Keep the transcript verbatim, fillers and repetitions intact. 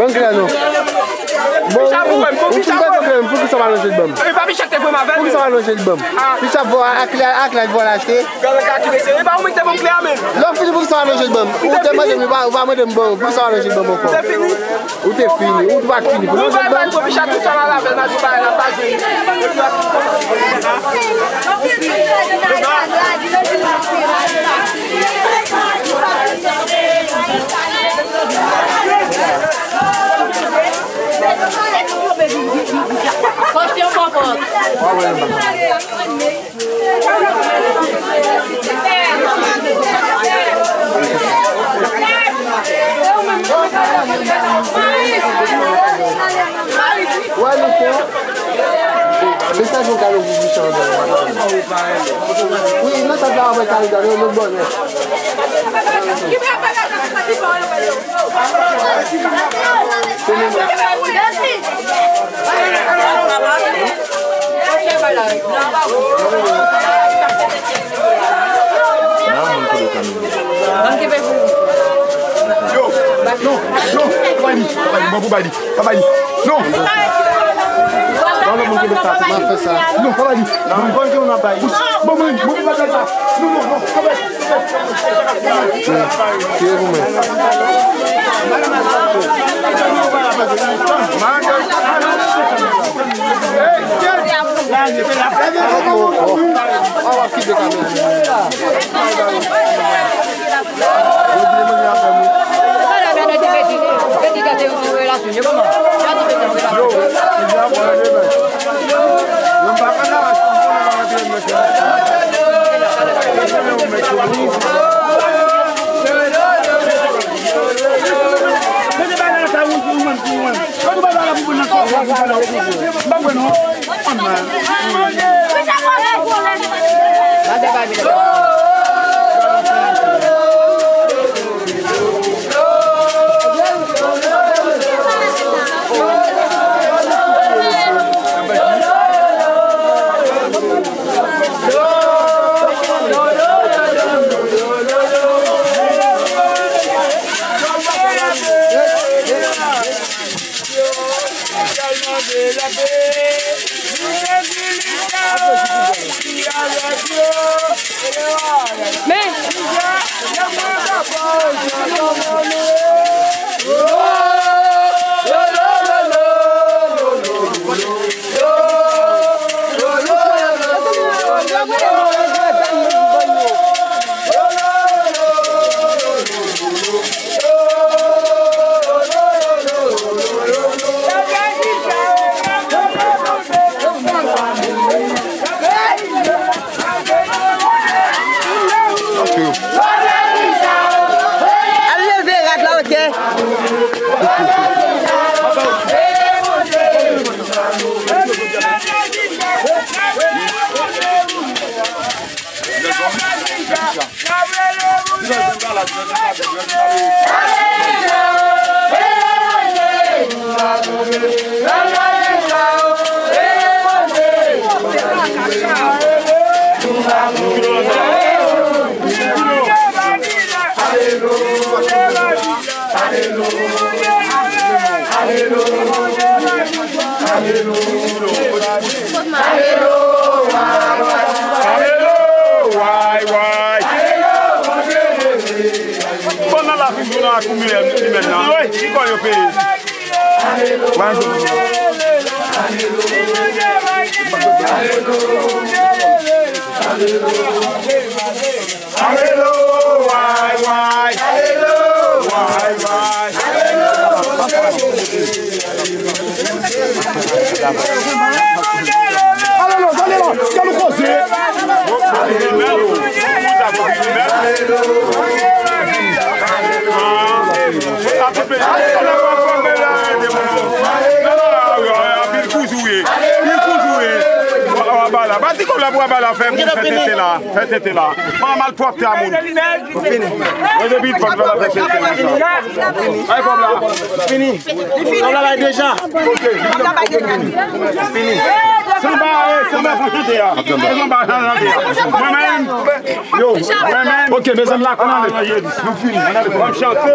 Ban m kle a non. Bon, ou, ou fin pèdi kle, pou ki sa w pa lonje l ban m? E pa Michel te voye m avè l. Pou ki sa w pa lonje l ban m? Michel vò ak, ak laj vòlè achte. Gade ka ki mesye. E pa ou menm ki te ban m kle a menm. Lè w fini, pou ki sa w pa lonje l ban m? Ou te mande m, ou pa, ou pa mande m ban ou. Pou ki sa w pa lonje l ban m ankò? Ou te fini. Ou te fini. Ou pa t fini pou lonje l ban m. Bon, bay, bay, Michel, tout sa la avè l, nan di bay la, pa jwenn. Wè, mesye. Mesaj mwen kale pou bouch an. Wi, nan sa la avèk kale dan yon lòt bò nèt. Yo, non, non, pa bay li, pa bay li, ban pou bay li. Non. Ban lòt moun kenbe sa, tou. Non, pa bay li. Ban, ban, ban, ban, ban, ban, non, non, non, pa bay. Tire pou mwen. Al leve rad la, oke. Bon, nan la fin jounen ak ou milè limèn nan. Ki kò yo peye? Alelouya, way, way. Alelouya, way, way. Alelouya, alelouya, gade koze. Anpil kouz ou ye. Anpil kouz ou ye. Wabala. Ba ti kòb la pou wabala fè moun fè tete la. Fè tete la. Pran malpwòpte a moun. Fini. Mwen depi fòk la fè tete la. Ay kòb la. Fini. Kòb la bay deja. Fini. Mwen menm, yo, mwen menm. Ok, mezanmi, la, kounye a, nou fini. Ann ale, ann chante.